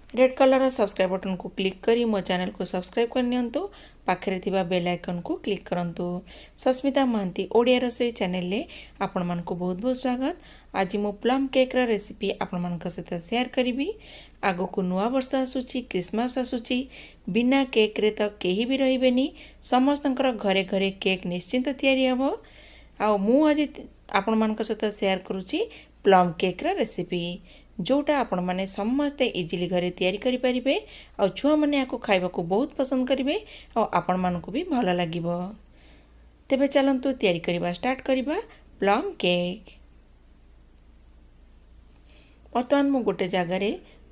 Red କଲର୍ର subscribe ବଟନ୍କୁ click କରି ମୋ ଚ୍ୟାନେଲକୁ ସବସ୍କ୍ରାଇବ୍ କରିନିଅନ୍ତୁ। ପାଖରେ ଥିବା ବେଲ୍ ଆଇକନ୍କୁ କ୍ଲିକ୍ କରନ୍ତୁ। ସସ୍ମିତା ମହାନ୍ତି ଓଡ଼ିଆ ରୋଷେଇ ଚ୍ୟାନେଲରେ ଆପଣମାନଙ୍କୁ ବହୁତ ବହୁତ ସ୍ୱାଗତ। ଆଜି ମୁଁ ପ୍ଲମ୍ କେକ୍ର ରେସିପି ଆପଣମାନଙ୍କ ସହିତ ସେୟାର କରିବି। ଆଗକୁ ନୂଆ ବର୍ଷ ଆସୁଛି, କ୍ରିସମାସ୍ ଆସୁଛି, ବିନା କେକ୍ରେ ତ କେହି ବି ରହିବେନି। ସମସ୍ତଙ୍କର ଘରେ ଘରେ କେକ୍ ନିଶ୍ଚିନ୍ତ ତିଆରି ହେବ। ଆଉ ମୁଁ ଆଜି ଆପଣମାନଙ୍କ ସହିତ ସେୟାର କରୁଛି ପ୍ଲମ୍ କେକ୍ର ରେସିପି, ଯେଉଁଟା ଆପଣମାନେ ସମସ୍ତେ ଇଜିଲି ଘରେ ତିଆରି କରିପାରିବେ ଆଉ ଛୁଆମାନେ ୟାକୁ ଖାଇବାକୁ ବହୁତ ପସନ୍ଦ କରିବେ ଆଉ ଆପଣମାନଙ୍କୁ ବି ଭଲ ଲାଗିବ। ତେବେ ଚାଲନ୍ତୁ ତିଆରି କରିବା ଷ୍ଟାର୍ଟ କରିବା ପ୍ଲମ୍ କେକ୍। ବର୍ତ୍ତମାନ ମୁଁ ଗୋଟେ ଜାଗାରେ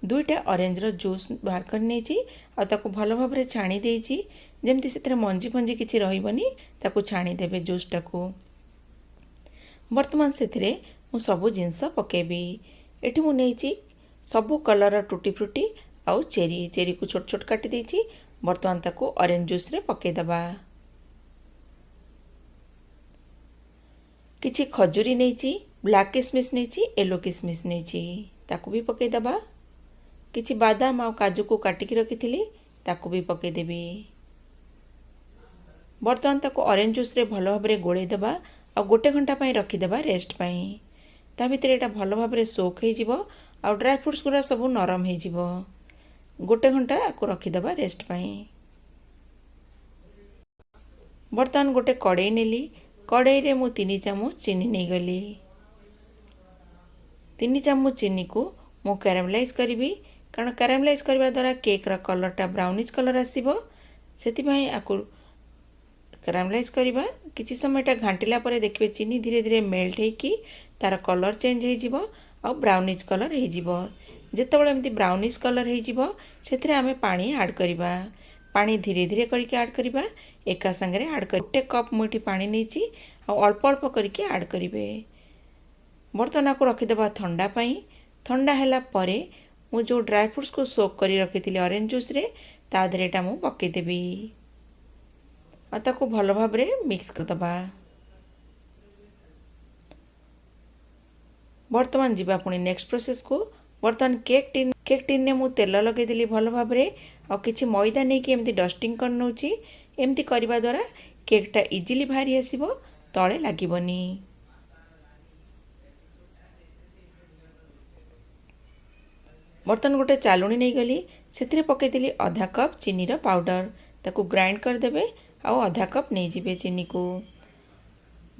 ଦୁଇଟା ଅରେଞ୍ଜର ଜୁସ୍ ବାହାର କରି ନେଇଛି ଆଉ ତାକୁ ଭଲ ଭାବରେ ଛାଣି ଦେଇଛି, ଯେମିତି ସେଥିରେ ମଞ୍ଜି ଫଞ୍ଜି କିଛି ରହିବନି, ତାକୁ ଛାଣିଦେବେ ଜୁସ୍ଟାକୁ। ବର୍ତ୍ତମାନ ସେଥିରେ ମୁଁ ସବୁ ଜିନିଷ ପକାଇବି। ଏଠି ମୁଁ ନେଇଛି ସବୁ କଲର୍ର ଟୁଟି ଫ୍ରୁଟି ଆଉ ଚେରି। ଚେରିକୁ ଛୋଟ ଛୋଟ କାଟି ଦେଇଛି। ବର୍ତ୍ତମାନ ତାକୁ ଅରେଞ୍ଜ ଜୁସ୍ରେ ପକାଇଦେବା। କିଛି ଖଜୁରୀ ନେଇଛି, ବ୍ଲାକ୍ କିସମିସ୍ ନେଇଛି, ୟେଲୋ କିସମିସ୍ ନେଇଛି, ତାକୁ ବି ପକାଇଦେବା। କିଛି ବାଦାମ ଆଉ କାଜୁକୁ କାଟିକି ରଖିଥିଲି, ତାକୁ ବି ପକାଇଦେବି। ବର୍ତ୍ତମାନ ତାକୁ ଅରେଞ୍ଜ ଜୁସ୍ରେ ଭଲ ଭାବରେ ଗୋଳେଇ ଦେବା ଆଉ ଗୋଟେ ଘଣ୍ଟା ପାଇଁ ରଖିଦେବା ରେଷ୍ଟ ପାଇଁ। ତା ଭିତରେ ଏଇଟା ଭଲ ଭାବରେ ସୋକ୍ ହେଇଯିବ ଆଉ ଡ୍ରାଏ ଫ୍ରୁଟ୍ସ ଗୁଡ଼ା ସବୁ ନରମ ହେଇଯିବ। ଗୋଟେ ଘଣ୍ଟା ଆକୁ ରଖିଦେବା ରେଷ୍ଟ ପାଇଁ। ବର୍ତ୍ତମାନ ଗୋଟେ କଡ଼େଇ ନେଲି। କଡ଼େଇରେ ମୁଁ 3 ଚାମଚ ଚିନି ନେଇଗଲି। 3 ଚାମଚ ଚିନିକୁ ମୁଁ କ୍ୟାରାମେଲାଇଜ୍ କରିବି, କାରଣ କ୍ୟାରାମେଲାଇଜ୍ କରିବା ଦ୍ୱାରା କେକ୍ର କଲର୍ଟା ବ୍ରାଉନିଜ୍ କଲର୍ ଆସିବ। ସେଥିପାଇଁ ଆକୁ କ୍ୟାରାମେଲାଇଜ୍ କରିବା। କିଛି ସମୟ ଏଇଟା ଘାଣ୍ଟିଲା ପରେ ଦେଖିବେ ଚିନି ଧୀରେ ଧୀରେ ମେଲ୍ଟ ହେଇକି ତା'ର କଲର୍ ଚେଞ୍ଜ ହେଇଯିବ ଆଉ ବ୍ରାଉନିଜ୍ କଲର୍ ହେଇଯିବ। ଯେତେବେଳେ ଏମିତି ବ୍ରାଉନିଜ୍ କଲର୍ ହେଇଯିବ, ସେଥିରେ ଆମେ ପାଣି ଆଡ଼୍ କରିବା। ପାଣି ଧୀରେ ଧୀରେ କରିକି ଆଡ଼୍ କରିବା, ଏକା ସାଙ୍ଗରେ ଆଡ଼୍ କରି। ଗୋଟେ କପ୍ ମୁଁ ଏଠି ପାଣି ନେଇଛି ଆଉ ଅଳ୍ପ ଅଳ୍ପ କରିକି ଆଡ଼୍ କରିବେ। ବର୍ତ୍ତମାନ ଆକୁ ରଖିଦେବା ଥଣ୍ଡା ପାଇଁ। ଥଣ୍ଡା ହେଲା ପରେ ମୁଁ ଯେଉଁ ଡ୍ରାଏ ଫ୍ରୁଟ୍ସକୁ ସୋକ୍ କରି ରଖିଥିଲି ଅରେଞ୍ଜ ଜୁସ୍ରେ, ତା ଦେହରେ ଏଇଟା ମୁଁ ପକାଇଦେବି ଆଉ ତାକୁ ଭଲ ଭାବରେ ମିକ୍ସ କରିଦେବା। ବର୍ତ୍ତମାନ ଯିବା ପୁଣି ନେକ୍ସଟ ପ୍ରୋସେସ୍କୁ। ବର୍ତ୍ତମାନ କେକ୍ ଟିନ୍ରେ ମୁଁ ତେଲ ଲଗାଇଦେଲି ଭଲ ଭାବରେ ଆଉ କିଛି ମଇଦା ନେଇକି ଏମିତି ଡଷ୍ଟିଂ କରିନେଉଛି। ଏମିତି କରିବା ଦ୍ୱାରା କେକ୍ଟା ଇଜିଲି ବାହାରି ଆସିବ, ତଳେ ଲାଗିବନି। ବର୍ତ୍ତମାନ ଗୋଟେ ଚାଲୁଣି ନେଇଗଲି, ସେଥିରେ ପକାଇଦେଲି ଅଧା କପ୍ ଚିନିର ପାଉଡ଼ର। ତାକୁ ଗ୍ରାଇଣ୍ଡ କରିଦେବେ ଆଉ ଅଧା କପ୍ ନେଇଯିବେ ଚିନିକୁ।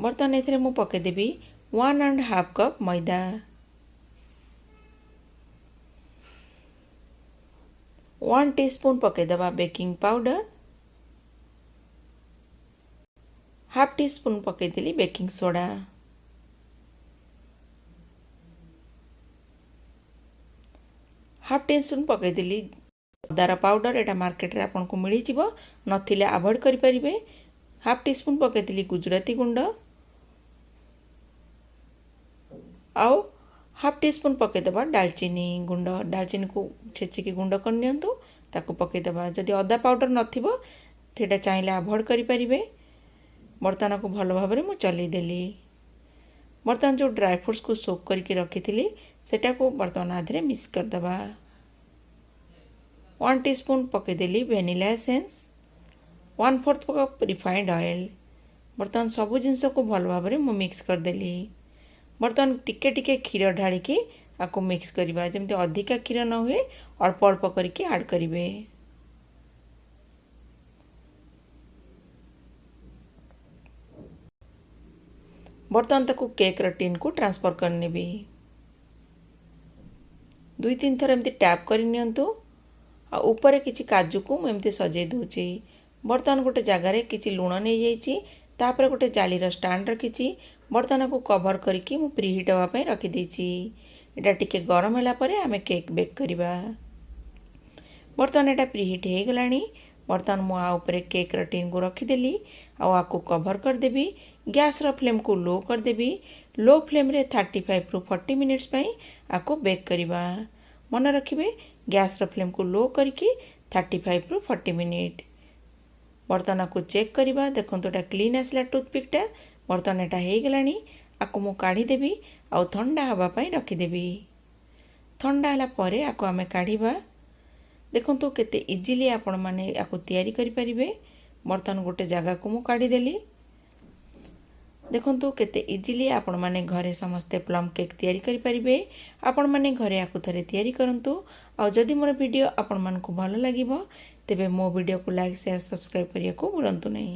ବର୍ତ୍ତମାନ ଏଥିରେ ମୁଁ ପକାଇଦେବି 1.5 କପ୍ ମଇଦା। 1 ଟିସ୍ପୁନ୍ ପକାଇଦେବା ବେକିଂ ପାଉଡ଼ର। ହାଫ୍ ଟିସ୍ପୁନ୍ ପକାଇଦେଲି ବେକିଂ ସୋଡ଼ା। ହାଫ୍ ଟିସ୍ପୁନ୍ ପକାଇଦେଲି ଅଦାର ପାଉଡ଼ର, ଏଇଟା ମାର୍କେଟରେ ଆପଣଙ୍କୁ ମିଳିଯିବ, ନଥିଲେ ଆଭଏଡ଼ କରିପାରିବେ। ହାଫ୍ ଟିସ୍ପୁନ୍ ପକାଇଦେଲି ଗୁଜୁରାତି ଗୁଣ୍ଡ ଆଉ ହାଫ୍ ଟିସ୍ପୁନ୍ ପକାଇଦେବା ଡାଲଚିନି ଗୁଣ୍ଡ। ଡାଲଚିନିକୁ ଛେଚିକି ଗୁଣ୍ଡ କରିନିଅନ୍ତୁ, ତାକୁ ପକାଇଦେବା। ଯଦି ଅଦା ପାଉଡ଼ର ନଥିବ, ସେଇଟା ଚାହିଁଲେ ଆଭଏଡ଼ କରିପାରିବେ। ବର୍ତ୍ତମାନ ଆକୁ ଭଲ ଭାବରେ ମୁଁ ଚଲେଇଦେଲି। ବର୍ତ୍ତମାନ ଯେଉଁ ଡ୍ରାଏ ଫ୍ରୁଟ୍ସକୁ ସୋକ୍ କରିକି ରଖିଥିଲି, ସେଟାକୁ ବର୍ତ୍ତମାନ ଆ ଦେହରେ ମିକ୍ସ କରିଦେବା। 1 ଟିସ୍ପୁନ୍ ପକାଇଦେଲି vanilla essence, 1/4 cup refined oil. ବର୍ତ୍ତମାନ ସବୁ ଜିନିଷକୁ ଭଲ ଭାବରେ ମୁଁ ମିକ୍ସ କରିଦେଲି। ବର୍ତ୍ତମାନ ଟିକେ ଟିକେ କ୍ଷୀର ଢାଳିକି ଆକୁ ମିକ୍ସ କରିବା, ଯେମିତି ଅଧିକା କ୍ଷୀର ନ ହୁଏ, ଅଳ୍ପ ଅଳ୍ପ କରିକି ଆଡ଼୍ କରିବେ। ବର୍ତ୍ତମାନ ତାକୁ କେକ୍ର ଟିନ୍କୁ ଟ୍ରାନ୍ସଫର୍ କରିନେବି। 2-3 ଥର ଏମିତି ଟ୍ୟାପ୍ କରିନିଅନ୍ତୁ ଆଉ ଉପରେ କିଛି କାଜୁକୁ ମୁଁ ଏମିତି ସଜେଇ ଦେଉଛି। ବର୍ତ୍ତମାନ ଗୋଟେ ଜାଗାରେ କିଛି ଲୁଣ ନେଇଯାଇଛି, ତାପରେ ଗୋଟେ ଜାଲିର ଷ୍ଟାଣ୍ଡ ରଖିଛି। ବର୍ତ୍ତମାନ ଆକୁ କଭର୍ କରିକି ମୁଁ ପ୍ରିହିଟ୍ ହେବା ପାଇଁ ରଖିଦେଇଛି। ଏଇଟା ଟିକେ ଗରମ ହେଲା ପରେ ଆମେ କେକ୍ ବେକ୍ କରିବା। ବର୍ତ୍ତମାନ ଏଇଟା ପ୍ରିହିଟ୍ ହେଇଗଲାଣି। ବର୍ତ୍ତମାନ ମୁଁ ଆ ଉପରେ କେକ୍ର ଟିନ୍କୁ ରଖିଦେଲି ଆଉ ଆକୁ କଭର୍ କରିଦେବି। ଗ୍ୟାସ୍ର ଫ୍ଲେମ୍କୁ ଲୋ କରିଦେବି। ଲୋ ଫ୍ଲେମ୍ରେ 35ରୁ 40 ମିନିଟ୍ସ ପାଇଁ ଆକୁ ବେକ୍ କରିବା। ମନେ ରଖିବେ, ଗ୍ୟାସ୍ର ଫ୍ଲେମ୍କୁ ଲୋ କରିକି 35ରୁ 40 ମିନିଟ୍। ବର୍ତ୍ତମାନ ଆକୁ ଚେକ୍ କରିବା। ଦେଖନ୍ତୁ, ଏଇଟା କ୍ଲିନ୍ ଆସିଲା ଟୁଥପିକ୍ଟା। ବର୍ତ୍ତମାନ ଏଇଟା ହେଇଗଲାଣି। ଆକୁ ମୁଁ କାଢ଼ିଦେବି ଆଉ ଥଣ୍ଡା ହେବା ପାଇଁ ରଖିଦେବି। ଥଣ୍ଡା ହେଲା ପରେ ଆକୁ ଆମେ କାଢ଼ିବା। ଦେଖନ୍ତୁ, କେତେ ଇଜିଲି ଆପଣମାନେ ୟାକୁ ତିଆରି କରିପାରିବେ। ବର୍ତ୍ତମାନ ଗୋଟେ ଜାଗାକୁ ମୁଁ କାଢ଼ିଦେଲି। ଦେଖନ୍ତୁ, କେତେ ଇଜିଲି ଆପଣମାନେ ଘରେ ସମସ୍ତେ ପ୍ଲମ୍ କେକ୍ ତିଆରି କରିପାରିବେ। ଆପଣମାନେ ଘରେ ୟାକୁ ଥରେ ତିଆରି କରନ୍ତୁ। ଆଉ ଯଦି ମୋର ଭିଡ଼ିଓ ଆପଣମାନଙ୍କୁ ଭଲ ଲାଗିବ, ତେବେ ମୋ ଭିଡ଼ିଓକୁ ଲାଇକ୍, ସେୟାର, ସବସ୍କ୍ରାଇବ୍ କରିବାକୁ ଭୁଲନ୍ତୁ ନାହିଁ।